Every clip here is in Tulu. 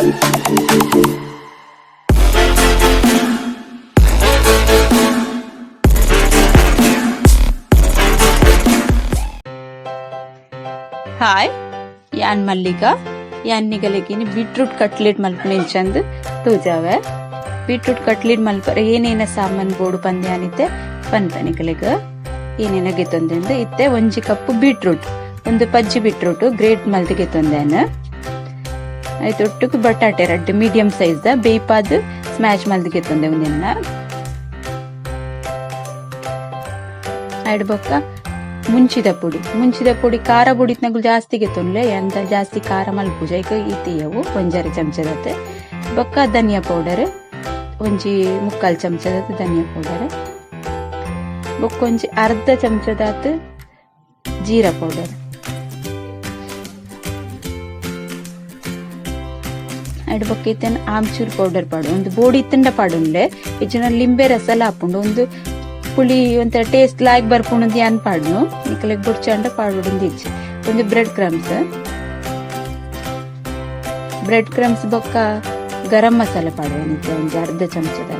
Hi, ಯಾನ್ ಮಲ್ಲಿಕಾ. ಯಾನ್ ನಿಗಲೆಗಿನಿ ಬೀಟ್ರೂಟ್ ಕಟ್ಲೆಟ್ ಮಲ್ಪುನ ತೋಜಾವೆ. ಬೀಟ್ರೂಟ್ ಕಟ್ಲೆಟ್ ಮಲ್ಪರೆ ಏನೇನ ಸಾಮಾನ್ ಬೋಡು ಪಂದ್ಯಾನಿತ್ತೆ ಪನ್ಪನಿಗಲೆಗ್ ಏನೇನ ಗೆತ್ತೊಂದೆಂದು. ಇತ್ತೆ 1 ಕಪ್ ಬೀಟ್ರೂಟ್, ಒಂದು ಪಜ್ಜಿ ಬೀಟ್ರೂಟ್ ಗ್ರೇಟ್ ಮಲ್ತ್ ಗೆತ್ತೊಂದೇನು. ಐತೊಟ್ಟುಗು ಬಟಾಟೆ ರಡ್ಡ್ ಮೀಡಿಯಂ ಸೈಜ್ ದ ಬೇಯ್ಪಾದ್ ಸ್ಮ್ಯಾಶ್ ಮಲ್ತ್ ಗೆತ್ತೊಂದೆ ಒಂದೆನ್ನ. ಐಡ್ ಬೊಕ್ಕ ಮುಂಚಿದ ಪುಡಿ, ಮುಂಚಿದ ಪುಡಿ ಖಾರ ಪುಡಿ ನಗುಲು ಜಾಸ್ತಿ ಗೆತ್ತೊಂಡ್ಲೆ, ಎಂತ ಜಾಸ್ತಿ ಖಾರ ಮಲ್ಪುಜ ಐಕ ಇತ್ತೀಯವು 1.5 ಚಮಚದತ್ತೆ. ಬೊಕ್ಕ ಧನಿಯಾ ಪೌಡರ್ 1.75 ಚಮಚದತ್ತೆ ಧನಿಯಾ ಪೌಡರ್. ಬೊಕ್ಕ 1.5 ಚಮಚದಾತ್ ಜೀರಾ ಪೌಡರ್. ಐಡ್ ಬೊಕ್ಕ ಇತ್ತೇನ್ ಆಮ್ಚೂರ್ ಪೌಡರ್ ಪಾಡು, ಒಂದು ಬೋಡಿ ಇತ್ತಂಡ ಪಾಡುಂಡ್ಲೆ ಇಜ್ಜಿನ ಲಿಂಬೆ ರಸಲ ಹಾಪುಂಡು, ಒಂದು ಪುಳಿ ಒಂಥರ ಟೇಸ್ಟ್ ಲಾಯ್ಕ್ ಬರ್ಪುಂಡು ಯಾನ್ ಪಾಡ್ನು ನಿಕಲೆಗ್ ಬುಡ್ಚಾಂಡ ಪಾಡುಂದು ಇಜ್ಜಿ. ಒಂದು ಬ್ರೆಡ್ ಕ್ರಮ್ಸ್, ಬ್ರೆಡ್ ಕ್ರಮ್ಸ್ ಬೊಕ್ಕ ಗರಂ ಮಸಾಲೆ ಪಾಡುವ 1.5 ಚಮಚದ.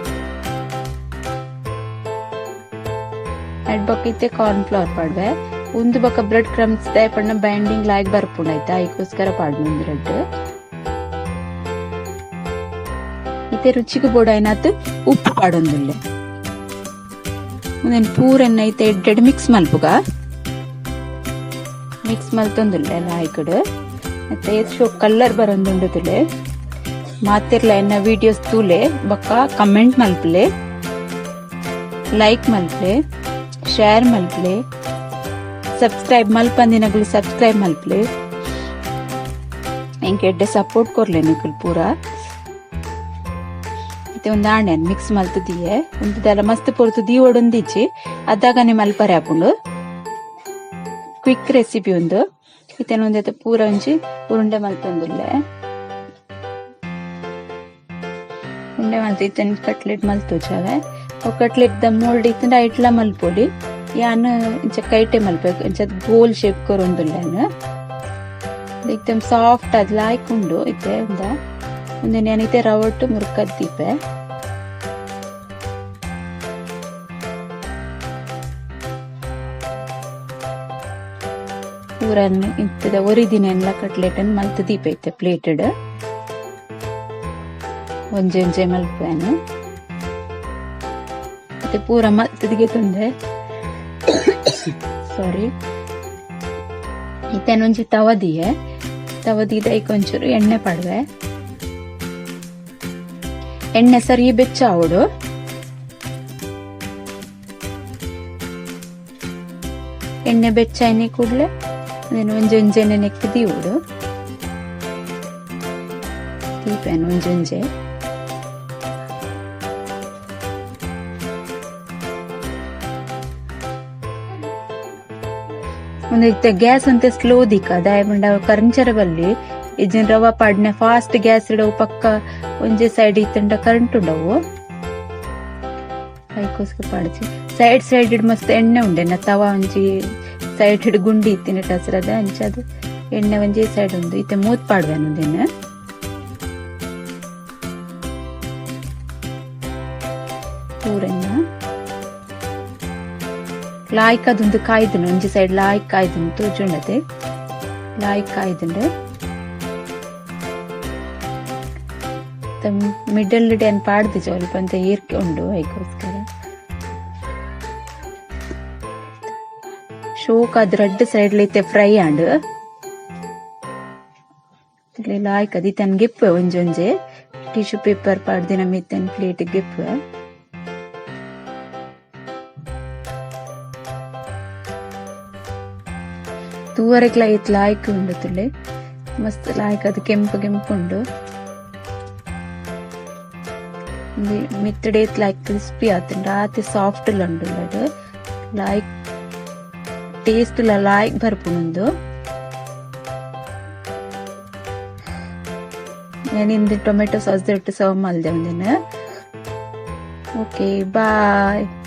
ಐಡ್ ಬೊಕ್ಕ ಇತ್ತೆ ಕಾರ್ನ್ ಫ್ಲೋರ್ ಪಾಡುವೆ. ಒಂದು ಬೊಕ್ಕ ಬ್ರೆಡ್ ಕ್ರಮ್ಸ್ ಪಣ್ಣ ಬೈಂಡಿಂಗ್ ಲಾಯ್ಕ್ ಬರ್ಪುಂಡು ಆಯ್ತಾ, ಐಕೋಸ್ಕರ ಪಾಡ್ನು ಒಂದು ರೆಡ್. ಇತ್ತೆ ರುಚಿಗೆ ಬೋಡಾಯ್ನಾತ್ ಉಪ್ಪು ಪಾಡೊಂದುಲ್ಲೆ. ಉಂದೆನ್ ಪೂರೆನ್ನ ಐತೆ ಎಡ್ಡೆಡ್ ಮಿಕ್ಸ್ ಮಲ್ಪುಗ. ಮಿಕ್ಸ್ ಮಲ್ತೊಂದುಲ್ಲೆ ಲಾಯ್ಕಡ್. ಮತ್ತೆ ಶೋ ಕಲರ್ ಬರೊಂದುಂಡುದುಲೆ. ಮಾತಿರ್ಲ ಎನ್ನ ವಿಡಿಯೋಸ್ ತೂಲೆ ಬೊಕ್ಕ ಕಮೆಂಟ್ ಮಲ್ಪುಲೆ, ಲೈಕ್ ಮಲ್ಪುಲೆ, ಶೇರ್ ಮಲ್ಪುಲೆ, ಸಬ್ಸ್ಕ್ರೈಬ್ ಮಲ್ಪಂದಿನಗುಲು ಸಬ್ಸ್ಕ್ರೈಬ್ ಮಲ್ಪುಲೆ. ಎಂಕ್ ಎಡ್ಡೆ ಸಪೋರ್ಟ್ ಕೊರ್ಲೆ ನಿಕುಲು ಪೂರ. ಮತ್ತೆ ಒಂದು ಆಣೆ ಮಿಕ್ಸ್ ಮಲ್ತುದಿಯೆ ಒಂದು ದಲ ಮಸ್ತ್ ಪೊರ್ತು ದೀವೊಡೊಂದಿಜ್ಜಿ ಅದಾಗನೆ ಮಲ್ಪರೆ ಆಪುಂಡು. ಕ್ವಿಕ್ ರೆಸಿಪಿ ಒಂದು. ಇತ್ತೇನ ಒಂದೈತೆ ಪೂರ ಒಂಜಿ ಉರುಂಡೆ ಮಲ್ತೊಂದುಲ್ಲೆ. ಉಂಡೆ ಮಲ್ತು ಇತ್ತೇನ್ ಕಟ್ಲೆಟ್ ಮಲ್ತುಜಾವೆ. ಅವು ಕಟ್ಲೆಟ್ ದ ಮೋಲ್ಡ್ ಇತ್ತಂಡ ಐಟ್ಲ ಮಲ್ಪೊಲಿ. ಯಾನ್ ಇಂಚ ಕೈಟೆ ಮಲ್ಪೆಗ್ ಇಂಚ ಗೋಲ್ ಶೇಪ್ ಕೊರೊಂದುಲ್ಲೆ. ಎಕ್ದಮ್ ಸಾಫ್ಟ್ ಅದ್ ಲಾಯ್ಕ್ ಉಂಡು ಇತ್ತೆ. ಉಂದ ಉಂದೆನ್ ಯಾನ್ ಇತ್ತೆ ರವಟ್ ಮುರ್ಕದ್ ದೀಪೆ. ಪೂರನ್ ಇತ್ತದ ಒರಿದಿನೆಲ್ಲ ಕಟ್ಲೆಟ್ ಅನ್ ಮಲ್ತ್ ದೀಪ ಇತ್ತೆ ಪ್ಲೇಟೆಡ್ ಒಂಜೆ ಒಂಜೆ ಮಲ್ಪುವೆನು. ಮತ್ತೆ ಪೂರ ಮಲ್ತದಿಗೆ ತೊಂದೆ ಸಾರಿ. ಇತ್ತೇನ್ ಒಂಜಿ ತವದಿಯೆ, ತವದಿದ ಐಕ್ ಒಂಚೂರು ಎಣ್ಣೆ ಪಾಡುವೆ. ಎಣ್ಣೆ ಸರಿ ಬೆಚ್ಚ ಆವೊಡು. ಎಣ್ಣೆ ಬೆಚ್ಚ ಆಯ್ನೆ ಕೂಡ್ಲೆ ಒಂಜಿ ಒಂಜೆನೆ ನೆಕ್ಕ್ ದೀವೊಡು. ದೀಪೇನ್ ಒಂಜೊಂಜೆ. ಒಂದು ಇತ್ತೆ ಗ್ಯಾಸ್ ಅಂತೆ ಸ್ಲೋ ದಿಕ್ಕ ದಾಯ ಪಂಡ ಕರಂಚರ ಬಲ್ಲಿ ಇಜ್ಜಿನ ರವಾ ಪಾಡ್ನೆ ಫಾಸ್ಟ್ ಗ್ಯಾಸ್ ಇಡವು ಪಕ್ಕ ಒಂಜೆ ಸೈಡ್ ಇತ್ತಂಡ ಕರೆಂಟ್ ಉಂಡವು. ಐಕೋಸ್ಕರ ಪಾಡ್ಜಿ ಸೈಡ್ ಸೈಡ್ ಇಡ್ ಮಸ್ತ್ ಎಣ್ಣೆ ಉಂಡೆನ ತವಾ ಒಂಜಿ ಸೈಡ್ ಇಡ್ ಗುಂಡಿ ಇತ್ತಿನ ಟಸರದ ಅಂಚದ ಎಣ್ಣೆ ಒಂಜಿ ಸೈಡ್ ಉಂಡು. ಇತ್ತೆ ಮೂತ್ ಪಾಡ್ವೆನು ಉಂದೆನ್. ಪೂರೆನ್ನ ಲಾಯ್ಕ್ ಅದೊಂದು ಕಾಯ್ದುಂಡು ಒಂಜಿ ಸೈಡ್ ಲಾಯ್ಕ್ ಕಾಯ್ದುಂಡು ತೋಜುಂಡತೆ ಲಾಯ್ಕ್ ಕಾಯ್ದುಂಡು. ಮಿಡಲ್ ಡ್ ಪಾಡ್ದು ಸ್ವಲ್ಪ ಅಂತ ಏರ್ಕೆ ಉಂಡು ಐಕೋಸ್ಕರ. ಶೋಕ್ ಅದ್ ರಡ್ಡ್ ಸೈಡ್ ಇತ್ತೆ ಫ್ರೈ ಆಂಡ್. ಲಾಯ್ಕ್ ಅದ್ ಇತ್ತನ್ ಗೆಪ್ಪುವೆ ಒಂಜೊಂಜೆ ಟಿಶ್ಯೂ ಪೇಪರ್ ಪಾಡ್ದಿನ ಮಿತ್ತನ್ ಪ್ಲೇಟ್ ಗೆಪ್ಪುವೆ. ತೂವರೆಗ್ಲ ಇತ್ ಲಾಯ್ಕ್ ಉಂಡು ತುಲೆ ಮಸ್ತ್ ಲಾಯ್ಕ್ ಅದು ಕೆಂಪು ಕೆಂಪು ಉಂಡು. ಮಿತ್ತಡೆ ಲಾಯ್ಕ್ ಕ್ರಿಸ್ಪಿ ಆತುಂಡು ಆತೆ ಸಾಫ್ಟ್ ಉಂಡು ಲಾಯ್ಕ್ ಟೇಸ್ಟ್ ಲಾಯ್ಕ್ ಬರ್ಪುಂಡು. ಯಾನ್ ಇಂದು ಟೊಮೆಟೊ ಸಾಸ್ ದೊಟ್ಟು ಸರ್ವ್ ಮಲ್ದೆ ಒಂದಿನ. Okay bye.